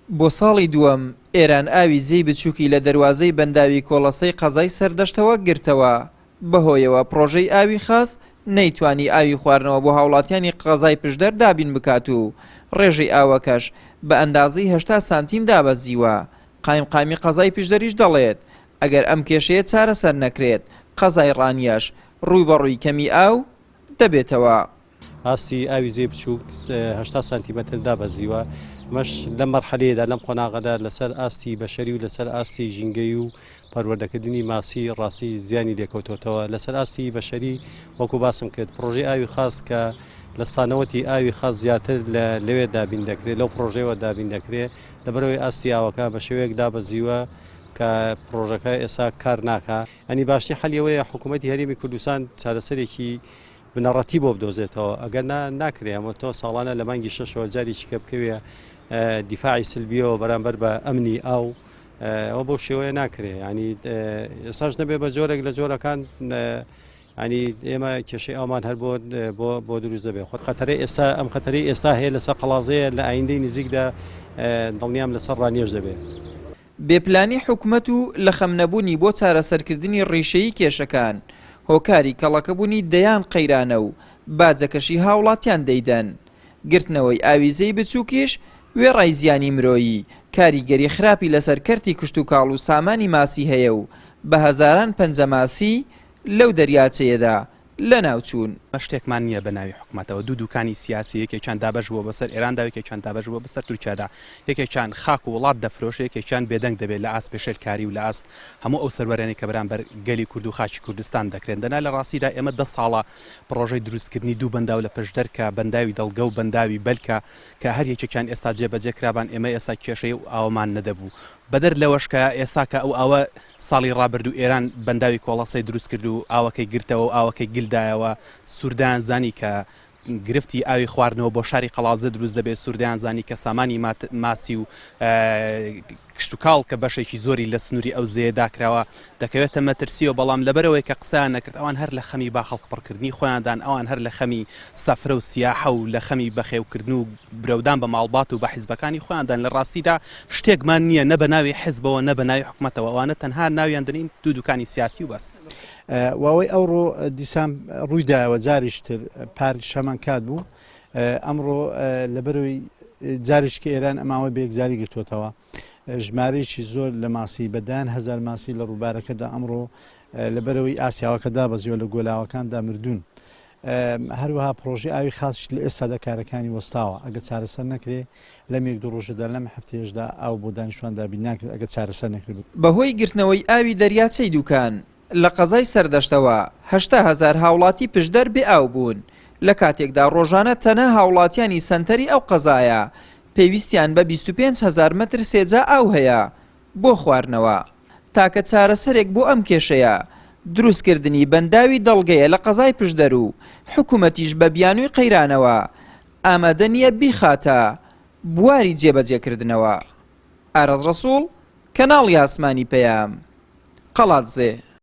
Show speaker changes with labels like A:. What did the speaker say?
A: بۆ ساڵی دووەم ئێران ئاوی زێی بچووکی لە دەروازەی بەنداوی کۆڵەسەی قەزای سەردەشتەوە گرتەوە، بەهۆیەوە پڕۆژەی ئاوی خاس نەیتوانی ئاوی خواردنەوە بۆ هاوڵاتیانی قەزای پشدەر دابین بکات و ڕێژەی ئاوەکەش بە ئەندازەی 80 سانتیم دابەزیوە، قایمقامی قەزای پشدەریش دەڵێت، ئەگەر ئەم کێشەیە چارەسەر نەکرێت قەزای ڕانیەش ڕووبەڕووی کەمی ئاو دەبێتەوە.
B: ئاستی ئاوی زێی بچووک 80 سانتیمەتر دابەزیوە، ئەمەش لەم مەرحەلەیەدا لەم قۆناغەدا لەسەر ئاستی بەشەری و لەسەر ئاستی ژینگەی و پەروەردەکردنی ماسی ڕاستی زیانی لێکەوتۆتەوە. لەسەر ئاستی بەشەری وەکو باسم کرد پڕۆژەی ئاوی خاس کە لە ستانەوەتی ئاوی خاس زیاتر لە لەوێ دابین دەکرێت لەو پڕۆژەیەوە دابین دەکرێت لەبەرەوەی ئاستی ئاوەکە بە شێوەیەک دابەزیوە کە پڕۆژەکە ئێستا کار ناکا. ئەنی باشترین حەلی ئەوەیە حکوومەتی هەرێمی کوردستان چارەسەرێکی بنەڕەتی بۆ بدۆزێتەوە ئەگەر نا ناکرێ ئەمە تۆ ساڵانە لە مانگی شەشەوە جارێکی کە بکەوێ دیفاعی سلبیەوە بەرامبەر بە ئەمنی ئاو ئەوە بەو شێوەیە ناکرێ ینی ئێستاش نەبێ بە جۆرێک لە جۆرەکان ینی ئێمە کێشەی ئەومان هەر بۆ بۆ بۆ دروست دەبێت خۆ خەتەرەی ئێستا ئەم خەتەرەی ئێستا هەیە لەسەر قەڵازەیە لە ئایندەی نزیکدا دڵنیام لەسەر ڕانیەش دەبێت.
A: بێ پلانی حکومەت و لە خەم نەبوونی بۆ چارەسەرکردنی ڕیشەیی کێشەکان، هۆکاری کەڵەکەبوونی دەیان قەیرانە و باجەکەشی هاوڵاتیان دەیدەن. گرتنەوەی ئاوی زێی بچووکیش وێڕای زیانی مرۆیی، کاریگەری خراپی لەسەر کەرتی کشتوکاڵ و سامانی ماسی هەیە و بە هەزاران پەنجەماسی لەو دەریاچەیەدا لەناوچوون.
C: ئێمە شتێکمان نییە بە ناوی حکومەتەوە، دوو دوکانی سیاسی یەکێکیان دابەش بووە بەسەر ئێراندا و یەکێکیان دابەش بووە بەسەر تورکیادا، یەکێکیان خاک و وڵات دەفرۆشێ، یەکێکیان بێدەنگ دەبێت لە ئاست پێشێلکاری و لە ئاست هەموو ئەو سەروەریانەی کە بەرامبەر گەلی کورد و خاکی کوردستان دەکرێن. دەنا لە ڕاستیدا ئێمە دە ساڵە پڕۆژەی دروستکردنی دوو بەنداو لە پشدەر کە بەنداوی دەڵگە و بەنداوی بەلکە کە هەر یەکێکیان ئێستا جێبەجێ کرابان ئێمە ئێستا کێشەی ئەو ئاوەمان نەدەبوو. بەدەر لەوەش کە ئێستا کە ئەو ئاوە ساڵی ڕابردوو ئێران بەنداوی کۆڵەسەی دروست کرد و ئاوەکەی گرتەوە و ئاوەکەی گل دایەوە، سوردایان زانی کە گرفتی ئاوی خواردنەوە بۆ شاری قەڵادزێ دروست دەبێت، سوردایان زانی کە سامانی ماسی و کشتوکاڵ کە بەشێکی زۆری لە سنووری ئەو زێیەدا کراوە دەکەوێتە مەترسیەوە، بەڵام لەبەرئەوەی کە قسەیان نەکرد ئەوان هەر لە خەمی باخەڵقپڕکردنی خۆیاندان، ئەوان هەر لە خەمی سەفرە و سیاحە و لە خەمی بەخێوکردن و برەودان بە ماڵبات و بە حیزبەکانی خۆیاندان، لە ڕاستیدا شتێکمان نییە نە بە ناوی حیزبەوە نە بە ناوی حکومەتەوە، ئەوانە تەنها ناویان دەنێین دوو دوکانی سیاسی و بەس.
D: و ئەوەی ئەوڕۆ دیسان ڕوویدایەوە جاریش تر پاریش هەمان کات بوو ئەمڕۆ لەبەرەوەی جاریش کە ئێران ئەماوەی بە یەکجاری گرتووەتەوە ژمارەیەکی زۆر لە ماسی بە دەیان هەزار ماسی لە ڕووبارەکەدا ئەمڕۆ لەبەرەوەی ئاسیاوەکە دابەزیوە لە گۆلاوەکاندا مردوون. هەروەها پڕۆژەی ئاوی خاسیش لە ئێستادا کارەکانی وەستاوە، ئەگەر چارەسەر نەکرێ لەم یەک دوو ڕۆژەدا لەم هەفتەیەشدا ئاو بۆ دانیشتوان دابین ناکرێت ئەگەر چارەسەر نەکرێت.
A: بەهۆی گرتنەوەی ئاوی دەریاچەی دوکان لە قەزای سەردەشتەوە 80,000 هاوڵاتی پشدەر بێ ئاو بوون، لە کاتێکدا ڕۆژانە تەنها هاوڵاتیانی سەنتەری ئەو قەزایە پێویستیان بە 25,000 مەتر سێجا ئاو هەیە بۆ خواردنەوە. تاکە چارەسەرێک بۆ ئەم کێشەیە دروستکردنی بەنداوی دەڵگەیە لە قەزای پشدەر و حکومەتیش بە بیانووی قەیرانەوە ئامادە نییە بیخاتە بواری جێبەجێکردنەوە. ئارەز ڕەسوڵ، کەناڵی ئاسمانی پەیام، قەڵادزێ.